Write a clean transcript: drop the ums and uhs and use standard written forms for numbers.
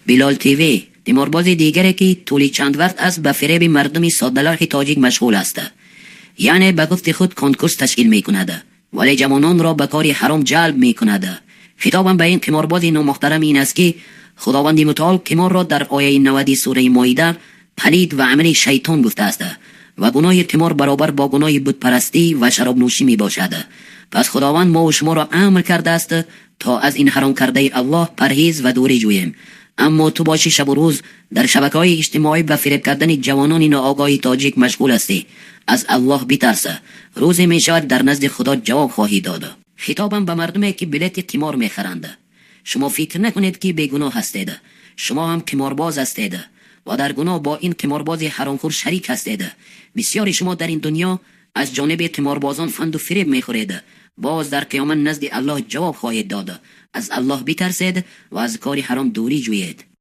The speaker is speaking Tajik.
Билол ТВ, қиморбози дигаре, ки тӯли чанд вақт аст ба фиреби мардуми соддалавҳи тоҷик машғул аст. Яъне ба гуфти худ конкурс ташкил мекунад, вале ҷавононро ба кори ҳаром ҷалб мекунад. Хитобам ба ин қиморбози номуҳтарам ин аст, ки Худованди мутаол қиморро дар ояи 90-и сураи Моида палид ва амали шайтон гуфтааст ва гуноҳи қимор баробар бо гуноҳи бутпарастӣ ва шаробнӯшӣ мебошад. Пас Худованд мову шуморо амр кардааст, то аз ин ҳаром кардаи Аллоҳ парҳез ва дурӣ ҷӯем. Аммо ту бошӣ, шабу рӯз дар шабакаҳои иҷтимоӣ ба фиреб кардани ҷавонони ноогоҳи тоҷик машғул ҳастӣ. Аз Аллоҳ битарс, рӯзе мешавад, дар назди Худо ҷавоб хоҳӣ дод. Хитобам ба мардуме, ки билети қимор мехаранд: шумо фикр накунед, ки бегуноҳ ҳастед. Шумо ҳам қиморбоз ҳастед ва дар гуноҳ бо ин қиморбози ҳаромхӯр шарик ҳастед. Бисёри шумо дар ин дунё аз ҷониби қиморбозон фанду фиреб мехӯред, боз дар қиёмат назди Аллоҳ ҷавоб хоҳед дод. Аз Аллоҳ битарсед ва аз кори ҳаром дурӣ ҷӯед.